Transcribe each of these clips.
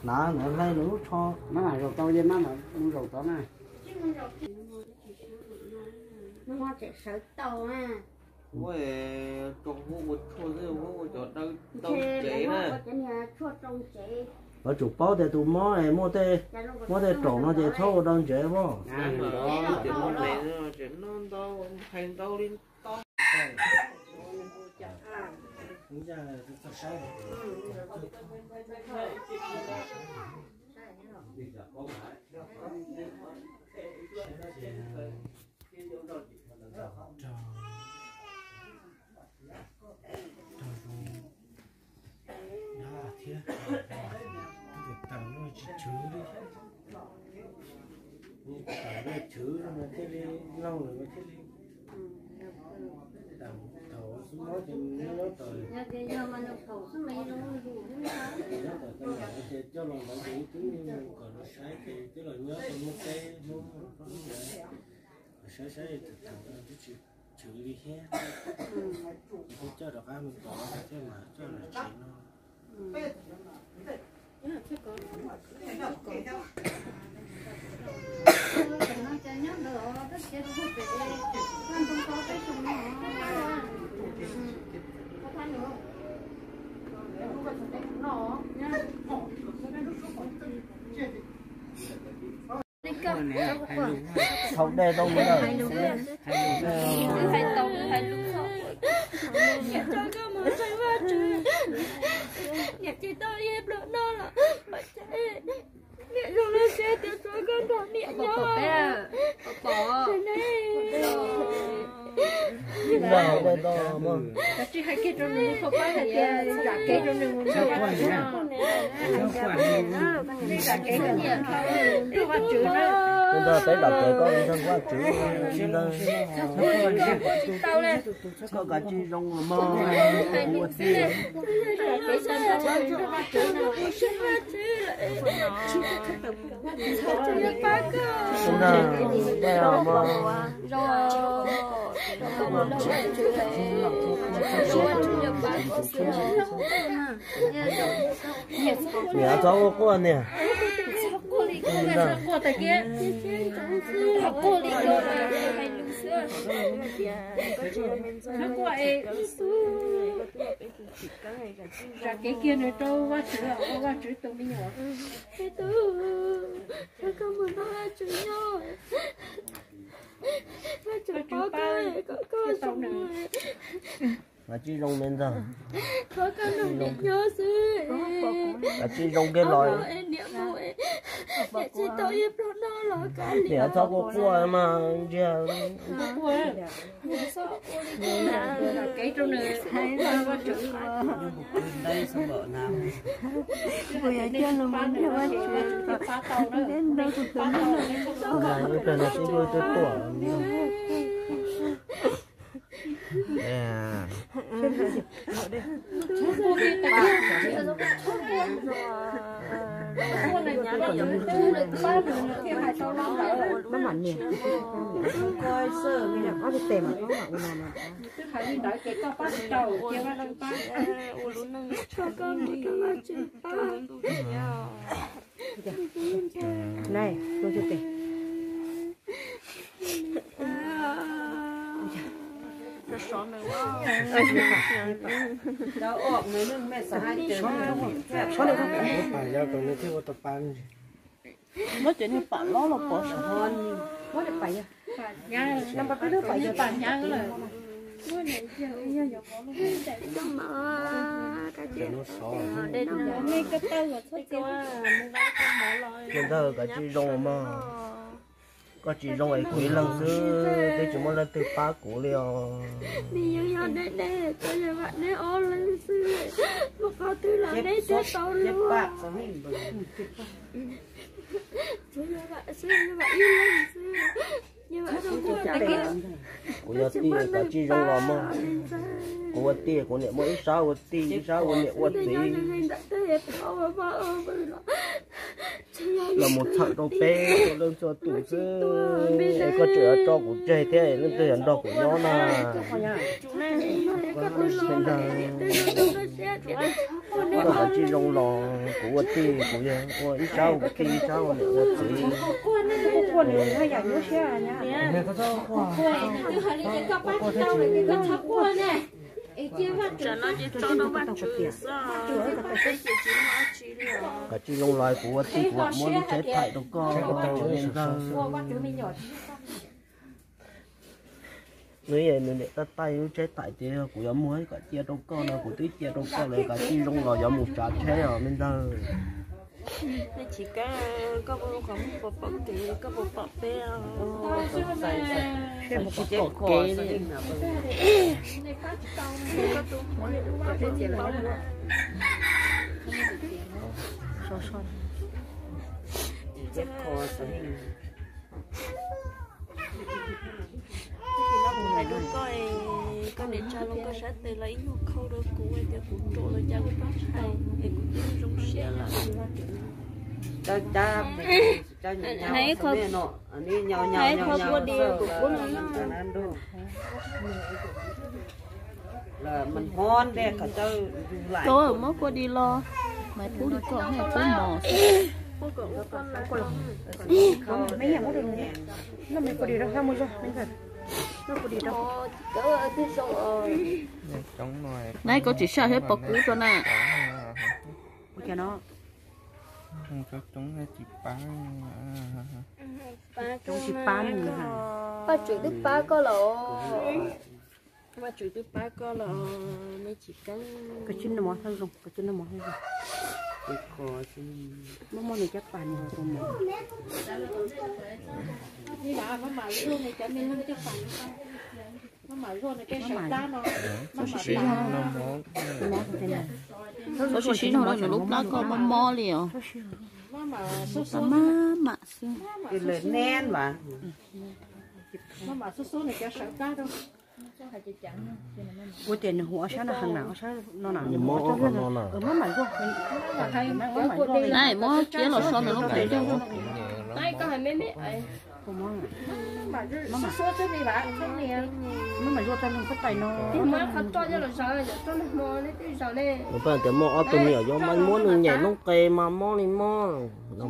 Nav, nav hlais nws lub tsho. Mab mam zaum tau, mab mam mus zaum tod na. Ua rau huab ua tshuaj xwb, huab ua cov dawb dawb tsev na. Yuav tsum paub tias tus mob es muaj tej raum no ces txhob ua dawb tsev mog. Hais ntau li ntau. Rau zoo dab thiab, tus taws no tsis chwv li, tus taws no chwv no thiaj li laug lawm thiaj li. Thaum xub mob ces nyob thaum, nyob thaum tau ces coj los ntawd ces ib tug kom los saib ces twb los nyob rau lub teb hnub, saib saib tus taws no twb tsis chwv li thiab. Coj rov qab mus tod thiaj mas coj los tsev no. Thaum dej tau mus lawm. Niam tsis tau ib pluag no los, niam zoo li tias tshuav koj nrog niam nyob. Tsis hais kiag rau nws, tsis hais kiag rau nws, zam kev rau nws. Zam kev rau niam, rau Vajtswv na. Ntawd peb zam kev koj li ntawd Vajtswv li ntawd. Tsis tau li. Koj kav tsij zoo los mog. Ua tij. Niam txhob quaj niam. Zam kev kiag nws rau Vajtswv, ua Vajtswv tus me nyuam. Koj mus nrog Vajtswv nyob. Vajtswv pab koj, koj zoo. Kav tsij zoo me ntxawg. Thov koj nrog niam nyob xwb. Kav tsij zoo kiag los. Niam mus, niam tsis tau ib pluag no los kav liam. Niam txhob quaj quaj mas ntsiag. Kev rau nws, Vajtswv. Kuv yuav coj nws mus nrog Vajtswv. Ib pliag no twb yuav tuaj tuaj. Mab mam niam, ob tug tes mas koj mam ua no no. Nai, tus tes. Muab cov niag pam lob los pov saum. Ntawd kav tsij zoo mog. Koj tsis zoo es kuv ib leeg xwb, twb tsis muaj leej twg pab kuv li os. Neb yog deb deb, tsuas yog vam neb ob leeg xwb, mus qhov twg los neb thiaj tau luag. Tsuas yog vam xwb, yog vam ib leeg xwb. Kuv yog tij, kav tsij zoo los mog. Kuv ua tij, kuv niam muaj ib sab ua tij, ib sab ua niam ua txiv. Los mus txhawm rau peb txhua leej txhua tus xwb, es koj tseem yuav tso kuv tseg thiab, leej twg yuav nrog kuv nyob na? Koj kav tsij zoo los kuv ua tij, kuv yog ua ib sab ua tij ib sab ua niam ua txiv. Tsam no ces tso rau Vaj Tswv xwb, peb ces tsis muaj dab tsi li os. Kav tsij zoo los kuv ua tij kuv mam muab lub tsheb thaim rau koj li ntag. Nws niam tab taij lub tsheb thaim tias kuv yuav muag kom cia rau koj no kuv twb cia rau koj lawm, kav tsij zoo los yuav mus tsav tsheb os me ntag. Nej tsis kam, koj puas qhov muag puas pom kev, koj puas pom peb os? Tsis pom kev li. Hais rau koj, koj niam tsa hlo koj sab tes los ib nyuag khau rau kuv tias kuv ruam los cas kuv pab hais es kuv twb zoo siab lawm. Hais qhov, hais qhov kua dis rau kuv no. Koj muab kua dis los, mas pub li koj haj pub mos xwb. Nai koj tsis saj thiab pom kuv tso na. Paj Tswv twb pab koj los. Paj Tswv twb pab koj los, nej tsis kam. Koj tsis noj mov thawj zoo, koj tsis noj mov thawj zoo. Muab muab nws caj pas nws los tus mov. Txhob sib sib nug, nws lub plab koj mob mob li os. Maj mam xwb. Ua tias nws hu ob sab no heev na, ob sab no na, nws mob, maj mam zuaj. Muab kiab los so nws lub plab. Maj mam zuaj txog nws pob tais no. Nws pheej tias muaj ob tug me nyuam yuav mas muab nws nyem noob qes mas mob li mob. Maj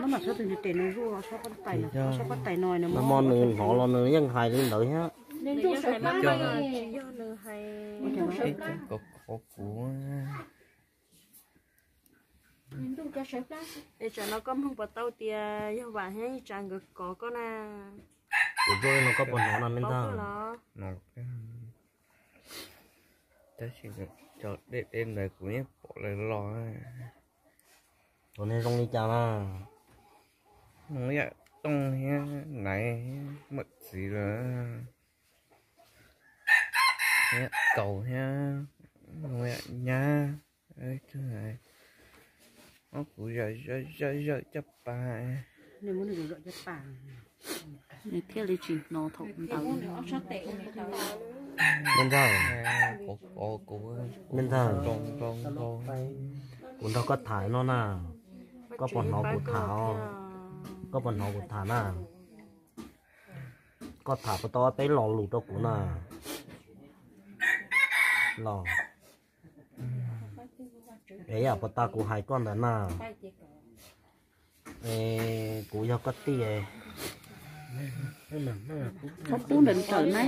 mam txhob tus nws tes no zuaj, ob sab pob tais no, ob sab pob tais no. Nag hmo nws hnov los nws yeej hais li ntawd thiab. Ib co kov kov kuv. Es tsam no koj mloog puas tau tias yog Vam thiab Yeej Tsav nkawd kov koj na? Kuv tuaj no koj puas hnov no me ntag? Tab sis cov deb deb ntawd kuv yeej pom lawm los. Tus niag zoo li cas na? Zoo yam tooj thiab naiv thiab mam txiv lawm. Zoo yam kaus thiab zoo yam nyab. Ob kuv zawm zawm caj pas. Nws thiaj li tsis hnov thaum ntawd. Me ntag, me ntag, kuv nrog koj tham no na, koj puas hnov kuv tham? Koj puas hnov kuv tham na? Koj tham puas tau ob peb lo lus rau kuv na? Los, es yam puas tas kuv hais koj ntawd na? Es kuv yog koj tij. Txhob pub ntawm ntawm na.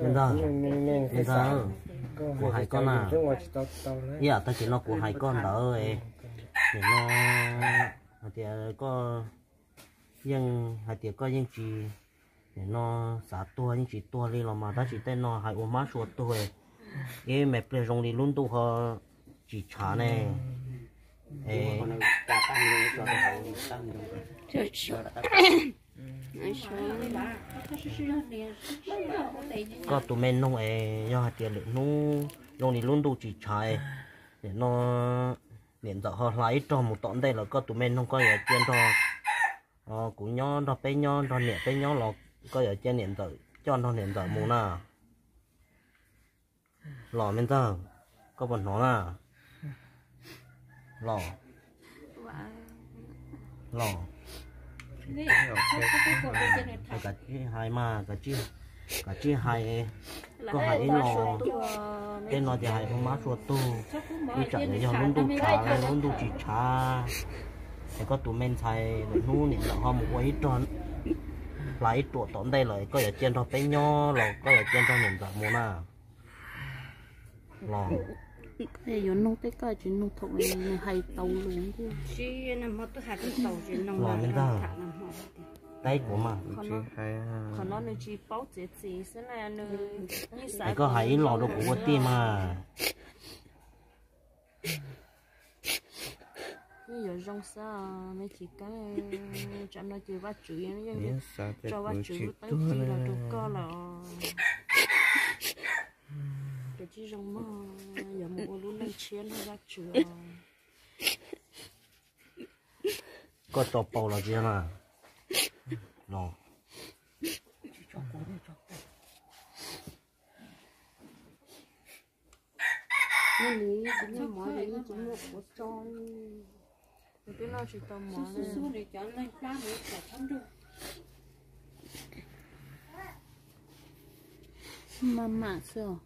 Me ntag, me ntag, kuv hais koj na, ib yam tag kis no kuv hais koj ntawd, nim no hais tias koj yeej hais tias koj yeej tsis, nim no xav tuag yeej tsis tuag li los mas tab sis tej no hais ua mab sua tuag, ib me pliag zoo li lub ntuj ho tsis tshav ne. Koj tus me noog es yog hais tias lwm hnub zoo li lub ntuj tsis tshav, nim no niam ntxawm ho hla ib rog mus tom ntej lawm, koj tus me noog koj yuav cia nrog kuv nyob, nrog peb nyob, nrog niam peb nyob los koj yuav cia niam ntxawm coj nrog niam ntxawm mus na? Los me ntxawg, koj puas hnov na? Los, los, kav tsij hais mas, kav tsij hais. Koj hais ib los, tej no ces hais rau mab sua tug. Ib tsam yog lub ntuj tshav lub ntuj tsis tshav, es koj tus me ntxhais lwm hnub niam ntxawm ho mus ua ib rog, hla ib ruam tom ntej lawm, koj yuav cia nrog peb nyob los koj yuav cia nrog niam ntxawm mus na? Los, yuav nug tej koj tsis nug thaum nws hais tau lus. Los me ntxawg, teb kuv mas. Qhov no nws tsis paub txiav txim xwb na, nws, es koj hais ib los rau kuv ua tij mas. Yeej yuav zoo xwb, me tsis keeb, tsam no ces Vajtswv yeej tso Vajtswv lub teeb ci los rau koj lawm. Ces tsis zoo mog, yuav mus ua lub neej tshiab nrog Vajtswv os. Koj tso paus los tsis yog na? Los, twb noj tsis tau mov. Maj mam xwb os.